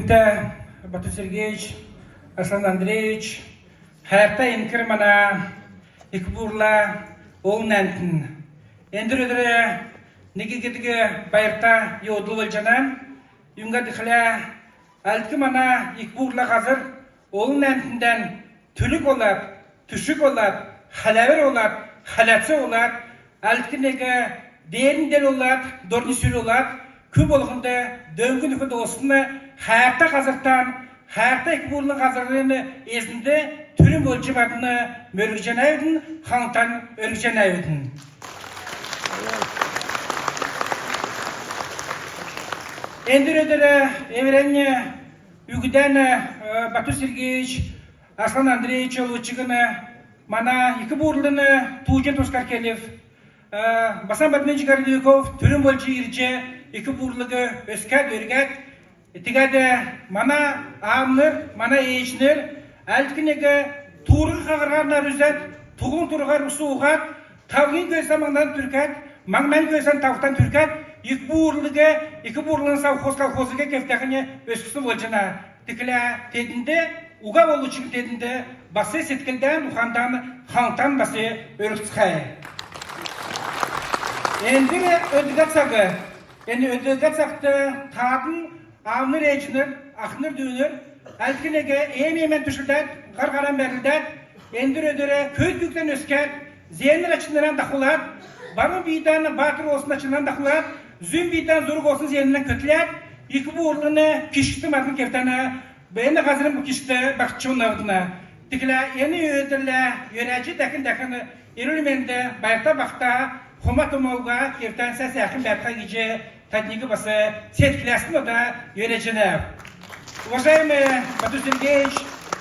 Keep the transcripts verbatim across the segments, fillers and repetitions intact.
Бату Сергеевич, Аслан Андреевич, хәәртә эңкр мана Ик-Бурла олн әмтн. Эндр өдр нег гидг байрта йовдл болҗана. Юңгад гихлә, әлдк мана Ик-Бурла һазр олн әмтндән түлг болад, түшг болад, хәләвр болад, хәләц болад, әлдк нег деернь дел болад, дорнь сүл болад, кү болһнд дөң нөкд болсн хәәртә һазртан, хәәртә Ик-Бурлын һазрин эзнд түрүн болҗ мадн мөргҗәнәвидн, ханлтан өргҗәнәвидн. Эндр өдр эврәннь үгдән, э, Бату Сергеевич, Аслан Андреевич, олвчкн мана Ик-Бурлын тууҗин тускар келв. Э, Басан Бадминович Городовиков түрүн болҗ ирҗ, Ик-Бурлыг өскәд, өргәд, тегәд мана аавнр, мана ээҗнр әлдк нег туурһ хаһрһар нар үзәд, туһлң туурһар ус ууһад, тавгин көлсән маңнан түркәд, маңнан көлсән тавгтан түркәд, Ик-Бурлыг, Ик-Бурлын совхоз-колхозыг кевтәһинь өсксн болҗана. Тиигхлә теднд, уга болвчн теднд бас седклдән, ухантан, ханлтан бас өргцхәй. Эндр өдгә цаг, эн өдгә цагт тадн, аавнр, ээҗнр, ахнр, дүүнр, әлдк нег эм-эм түшлдәд, һар-һаран бәрлдәд, эндр өдр көвүд күүкдән өскәд, зееннр ачнран дахулад, барун бийдән баатр болсн ачнран дахулад, зүм бийдән зург болсн зееннрән көтләд, Ик-Бурлын кишгт мадн кевтәнә, бәәнә һазрин кишгт баһчунавидн. Тиигхлә эн өдрлә йөрәҗ, дәкн-дәкн эрүл-менд, байрта-бахта, хома-тома уга кевтән, сән-сәәхн бәәтхә гиҗ тадниг бас седкләсн ода йөрәҗәнәв. Уважаемый Бату Сергеевич,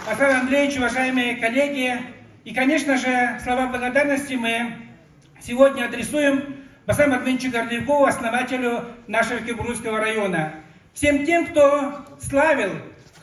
Аслан Андреевич, уважаемые коллеги, и, конечно же, слова благодарности мы сегодня адресуем Басану Бадминовичу Городовикову, основателю нашего Ик-Бурульского района. Всем тем, кто славил,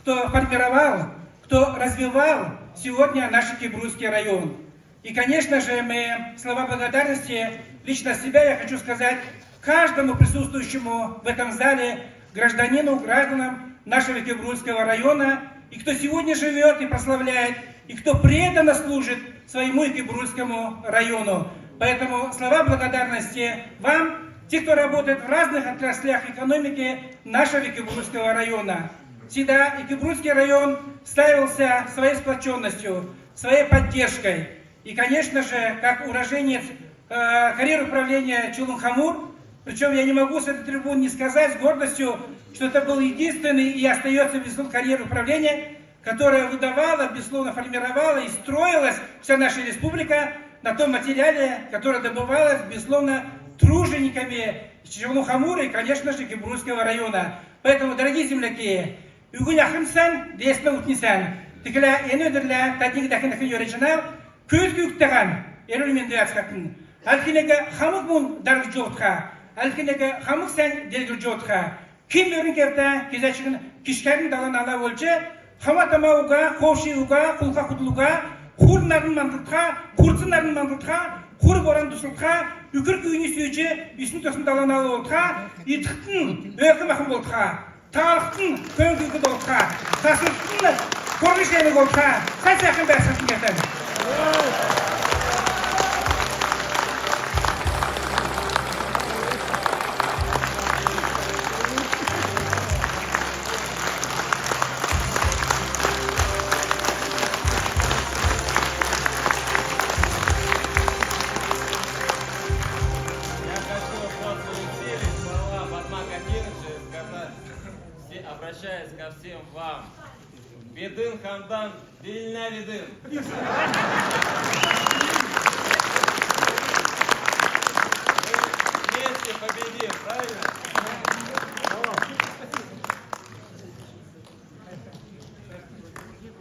кто формировал, кто развивал сегодня наш Ик-Бурульский район. И, конечно же, мы слова благодарности лично от себя я хочу сказать каждому присутствующему в этом зале гражданину, гражданам нашего Ик-Бурульского района, и кто сегодня живёт и прославляет, и кто преданно служит своему Ик-Бурульскому району. Поэтому слова благодарности вам, те, кто работает в разных отраслях экономики нашего Ик-Бурульского района. Всегда Ик-Бурульский район славился своей сплочённостью, своей поддержкой. И, конечно же, как уроженец, э, карьер управления Чолун-Хамур, причём я не могу с этой трибуны не сказать с гордостью, что это был единственный и остаётся, безусловно, карьер управления, которая выдавала, безусловно, формировала и строилась вся наша республика на том материале, который добывалось, безусловно, тружениками Чолун-Хамура и, конечно же, Ик-Бурульского района. Поэтому, дорогие земляки, үгин ахнь сән, дееснь утнь сән. Тиигхлә эн өдрлә тадниг дәкн-дәкн йөрәҗәнәв, көвүд күүкдтәһән эрүл-менд бәәцхәтн. Әлдкнәг хамг мун даргдҗ одтха, әлдкнәг хамг сән делгрҗ одтха. Ким мөрн кевтә, кезә чигн кишгәрн дала-нала болҗ, хома-тома уга, ховш уга, хулха-худл уга, хур нарн мандлтха, хурц нарн мандлтха, хур боран дуслтха, үкр күүнә сүүҗ, үсн тосн дала-нала болтха, идхтн өөкн-махн болтха. Таалхтн хөөн күүкд болтха, хаслтн хөрн шәмг болтха, сән сәәхн бәәсн кевтән. Я хочу от своих слова Батмака Кирича сказать, все, обращаясь ко всем вам. Бидн хамдан диилнәвидн.